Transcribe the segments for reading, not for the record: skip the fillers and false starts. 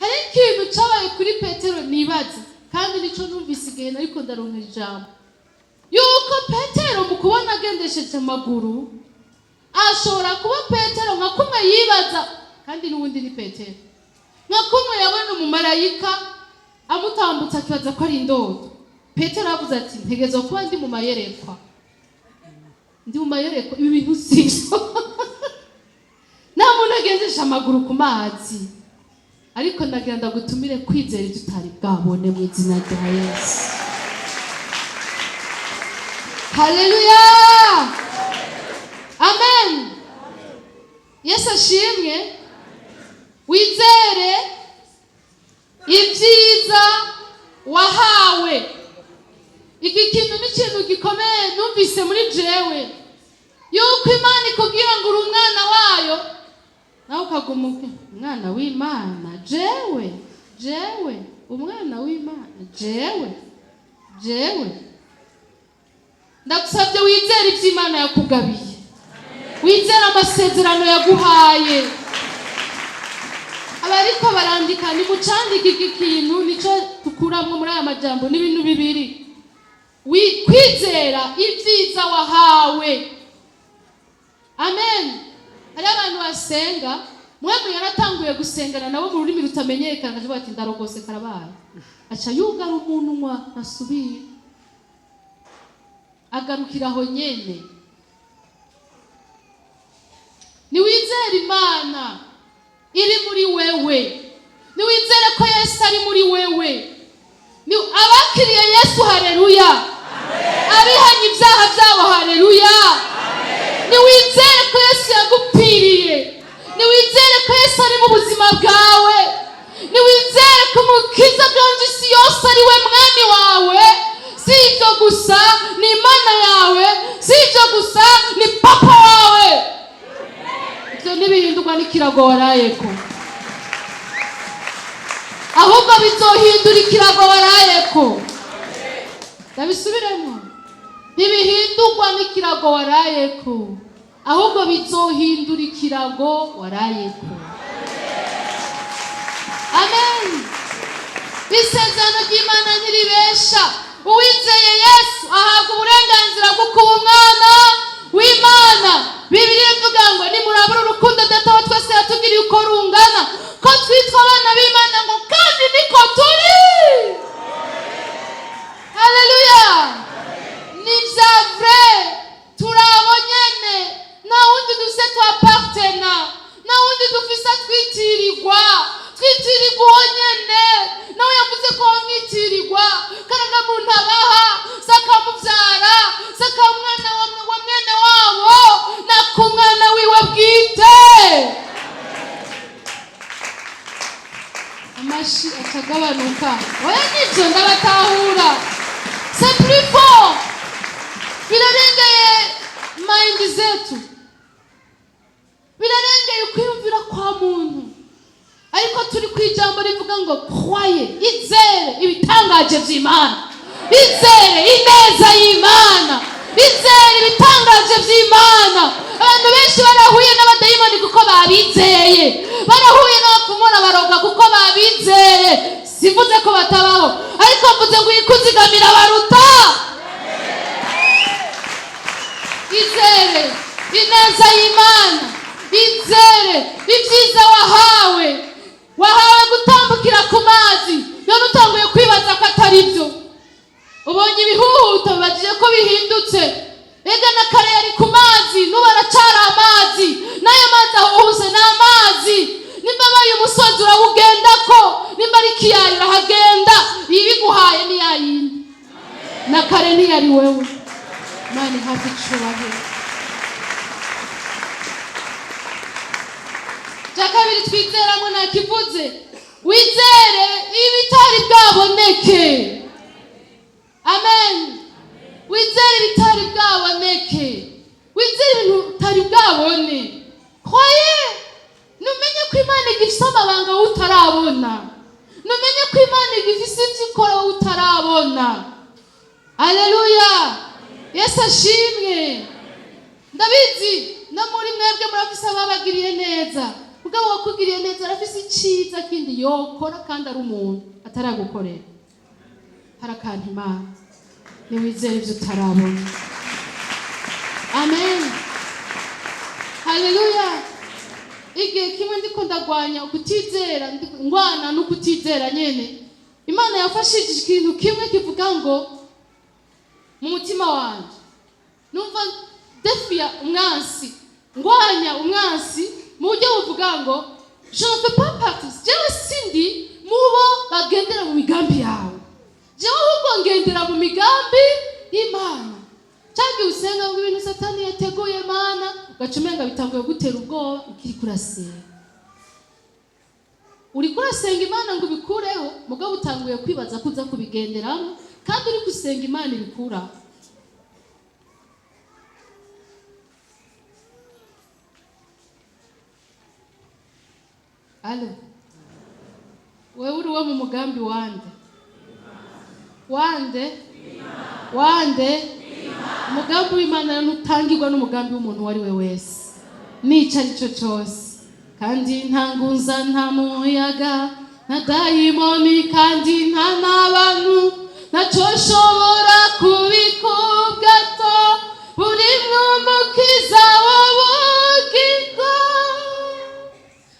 Hari ikintu cyabaye kuri Petero nibaza, kandi nicyo numvise igihe nariko ndaronka ijambo, yuko Petero mu kubona agendesheje amaguru, ashobora kuba Petero nka kumwe yibaza, kandi n'ubundi ni Petero, nka kumwe yabona umumarayika amutambutsa akibaza ko ari indoto. Petero yavuze ati: "Ntegerezwa kuba ndi mu mayerekwa, ndi mu mayerekwa, ibi bintu sibyo, nta muntu agendesha amaguru ku mazi." Ariko ndagira ndagutumire kwizera ibyo utari bwabone mu izina rya Yesu. Haleluya, amen. Yesu ashimwe. Wizere ibyiza wahawe. Iki kintu ni ikintu gikomeye numvise muri jewe, yuko Imana ikubwira ngo uri umwana wayo, nawe ukaguma umwana w'Imana, jewe, jewe umwana w'Imana, jewe, jewe. Ndagusabye wizere ibyo Imana yakugabiye, wizere amasezerano yaguhaye. Abariko barandika, nimucandike iki kintu, nico dukuramwo muri aya majambo. Ni ibintu bibiri: kwizera ibyiza wahawe. Amen. Hariho abantu basenga, mwemwe yaratanguye gusengana nabo mu rurimi rutamenyekana, akavuga ati: "Ndarogose, karabaye." Aca yugara umunwa, ntasubira, agarukira aho nyene. Niwizere Imana iri muri wewe, niwizere ko Yesu ari muri wewe. Ni abakiriye Yesu, haleluya! Abihanye ibyaha byabo, haleluya! Niwizere ko Yesu yagupfiriye, niwizere ko Yesu ari mu buzima bwawe, niwizere ko Umukiza bwanje isi yose ari we Mwami wawe. Si ibyo gusa, ni Imana yawe. Si ibyo gusa, ni Papa wawe. Ibyo ntibihindurwa n'ikirago warayeko, ahubwo bizohindura ikirago warayeko. Ndabisubiremo: ntibihindurwa n'ikirago warayeko, ahubwo bizohindura ikirago warayeko. Amen. Isezerano ry'Imana ntiribesha. Uwizeye Yesu ahabwa uburenganzira bwo kuba umwana w'Imana. Bibiliya ivuga ngo: "Nimurabura urukundo Data wa twese yatugiriye uko rungana, ko twitwa abana b'Imana, ngo kandi niko turi." Haleluya! Ni bya vrai, turi abo nyene, nta wundi dufise twapartena, nta wundi dufise twitirirwa, twitirirwa uwo nyene. Nawe yavuze ko wamwitirirwa karangamuntu abaha sakamubyara, sakamwana wa mwene wabo, nakumwana wiwe bwite. Amashi akagabanuka. Oya, nibyo, ndabatahura. C'est plus fort, birarengeye mind zetu, birarengeye ukwiyumvira kwa muntu. Ariko turi ku ijambo rivuga ngo croyez, izere ibitangaje by'Imana, izere ineza y'Imana, izere ibitangaje by'Imana. Abantu benshi barahuye n'abadayimoni kuko babizeye, barahuye n'abapfumu n'abaroga kuko babizeye. Simvuze ko batabaho, ariko mvuze ngo ikuzigamira baruta. Izere ineza y'Imana, izere ibyiza wahawe. Wahawe gutambukira ku mazi, none utanguye kwibaza ko atari byo. Ubonye ibihuhuta, bibagije ko bihindutse. Ega na kare yari ku mazi, n'ubu aracara amazi, n'ayo mazi ahuhuse ni amazi. Nimba abaye umusozi urawugendako, nimba ari ikiyaya urahagenda. Ibiguhaye ni yayindi, na kare ntiyari wewe. Imana ihabwe icubahiro. Cya kabiri twizeramo ntakivuze: wizere ibitari bwaboneke. Amen. Wizere ibitari bwaboneke, wizere ibintu utari bwabone. Croyez. Numenye ko Imana igifise amabanga wowe utarabona, numenye ko Imana igifise ibyo ikora wowe utarabona. Aleluya, Yesu ashimwe. Ndabizi no muri mwebwe murafise ababagiriye neza. Mugabo Mugabo wakugiriye neza arafise iciza kindi yokora kandi ari umuntu ataragukorera. Hari akantu Imana, niwizere ibyo utarabona. Amen, haleluya. Igihe kimwe ndiko ndagwanya ukutizera, ngwana n'ukutizera nyene, Imana yafashije ikintu kimwe kivuga ngo mu mutima wanje numva défier umwansi, ngwanya umwansi mu buryo buvuga ngo je ne fais pas partie, jewe sindi mubo bagendera mu migambi yawe, jewe ahubwo ngendera mu migambi y'Imana. Cyangwa usenga ngo ibintu Satani yateguye, Mana, ugaca umenga bitanguye gutera ubwoba ukiri kurasenga. Uriko urasenga Imana ngo ubikureho, mugabo utanguye kwibaza ko uza kubigenderamo kandi uri gusenga Imana ibikuraho. Allô, wewe uri uwo mu mugambi wande? Wande? Wande? Umugambi w'Imana ntutangirwa n'umugambi w'umuntu uwo ari we wese n'icyo ari cyo cyose. Kandi nta ngunza, nta muyaga, nta dayimoni, kandi nta n'abantu, ntacyo shobora kubikubwato buri mwumukiza w'ubugingo.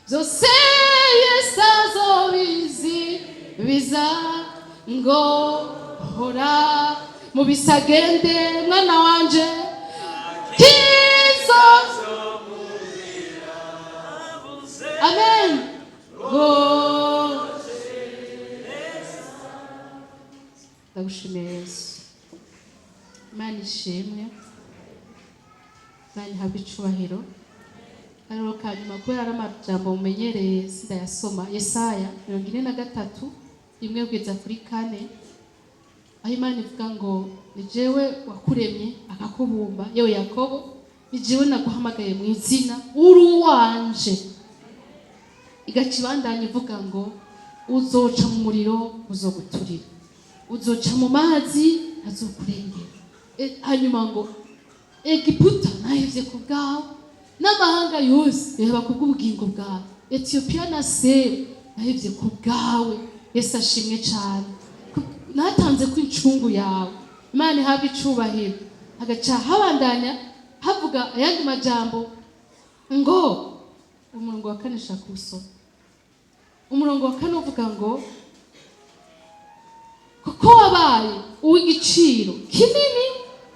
Byose Yesu azobizi biza ngo hora mu bisagende, mwana wanje kizo. Amen. Go, ndagushimiye Yesu. Imana ishimwe, Imana ihabwe icubahiro. Hariho kanyuma, kubera ari amajambo mumenyereye sindayasoma. Yesaya 43, 1 kugeza kuri 4, aho Imana ivuga ngo ni jewe wakuremye akakubumba, yewe Yakobo, ni jewe naguhamagaye mu izina, uri uwanje. Igaca ibandanya ivuga ngo uzoca mu muriro uzoguturira, uzoca mu mazi azokurengera. Hanyuma ngo Egiputa nahevye ku bwawe, n'amahanga yose reba kubw'ubugingo bwawe, Etiyopiya na Seba nahevye ku bwawe. Yesu ashimwe cyane. Natanze ko incungu yawe. Imana ihabwe icubahiro. Hagaca habandanya havuga ayandi majambo ngo umurongo wa 4, nshaka kuwusoma. Umurongo wa 4 uvuga ngo kuko wabaye uw'igiciro kinini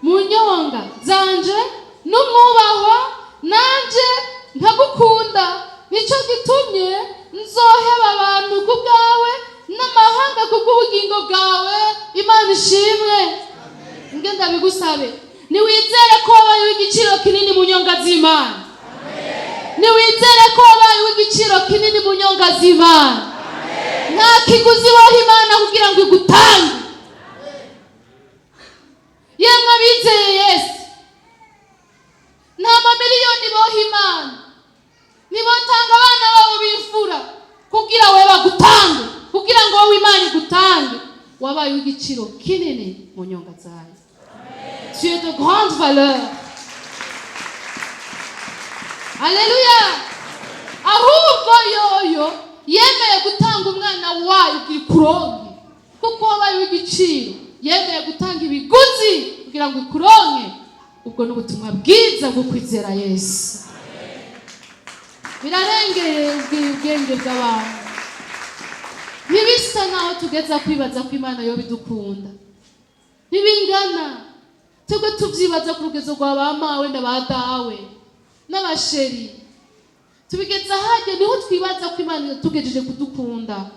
mu nyonga zanje n'umwubahwa, nanje nkagukunda, nicyo gitumye nzoheba abantu ku bwawe n'amahanga ku bw'ubugingo bwawe. Imana ishimwe. Nge ndabigusabe, niwizere ko wabaye uw'igiciro kinini mu nyonga z'Imana. Niwizere ko wabaye uw'igiciro kinini mu nyonga z'Imana. Nta kiguzi woha Imana kugira ngo igutange. Yemwe abizeye Yesu, nta mamiliyoni boha Imana, ntibotanga abana babo b'imfura kugira we bagutange, kugira ngo wowe Imana igutange. Wabaye uw'igiciro kinini mu nyonga zayo. Tu es de grande valeur. Aleluya. Ahubwo yoyo yemeye gutanga umwana wayo kugira ikuronke, kuko wabaye uw'igiciro. Yemeye gutanga ibiguzi kugira ngo ikuronke. Ubwo ni ubutumwa bwiza bwo kwizera Yesu. Birarengeye ubwenge bw'abantu. Ntibisa naho tugeza kwibaza ko Imana yo bidukunda, ntibingana. Twebwe tubyibaza ku rugezo rwa ba mawe na ba dawe n'abachéri, tubigeza hajya niho twibaza ko Imana yatugejeje kudukunda.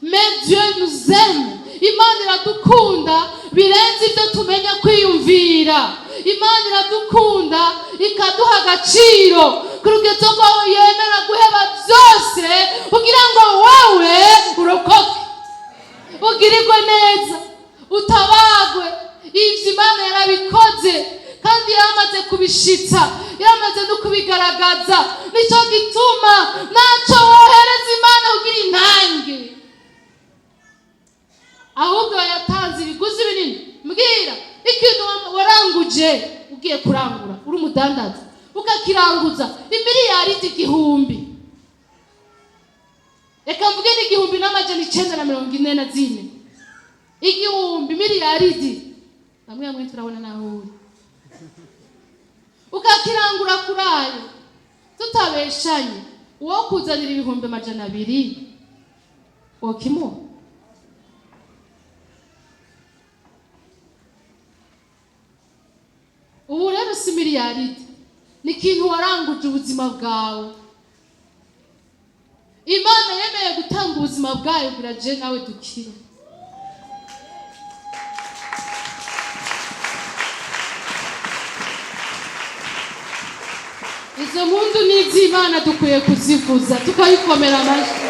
Mais Dieu nous aime. Imana iradukunda birenze ibyo tumenya kwiyumvira. Imana iradukunda ikaduha agaciro ku rugezo rwawe, yemera guheba byose kugira ngo wowe urokoke, ugirirwe neza, utabagwe. Ibyo Imana yarabikoze kandi yaramaze kubishitsa, yaramaze no kubigaragaza. Nicyo gituma ntacyo wohereza Imana kugira intange, ahubwo yatanze ibiguzi binini. Mbwira, ikintu waranguje, ugiye kurangura uri umudandaza, ukakiranguza imiliyaridi 1000. Reka mvuge n'1944, 1000 miliyaridi, bamwe bamwe turabona naho uri, ukakirangura kuri ayo. Tutabeshanye, uwo kuzanira 200,000 wokimuha? Ubu rero si miliyaridi, ni ikintu waranguje ubuzima bwawe. Imana yemeye gutanga ubuzima bwayo kugira je nawe dukire. Izo mpundu ni iz'Imana, dukwiye kuzivuza tukayikomera amashyi.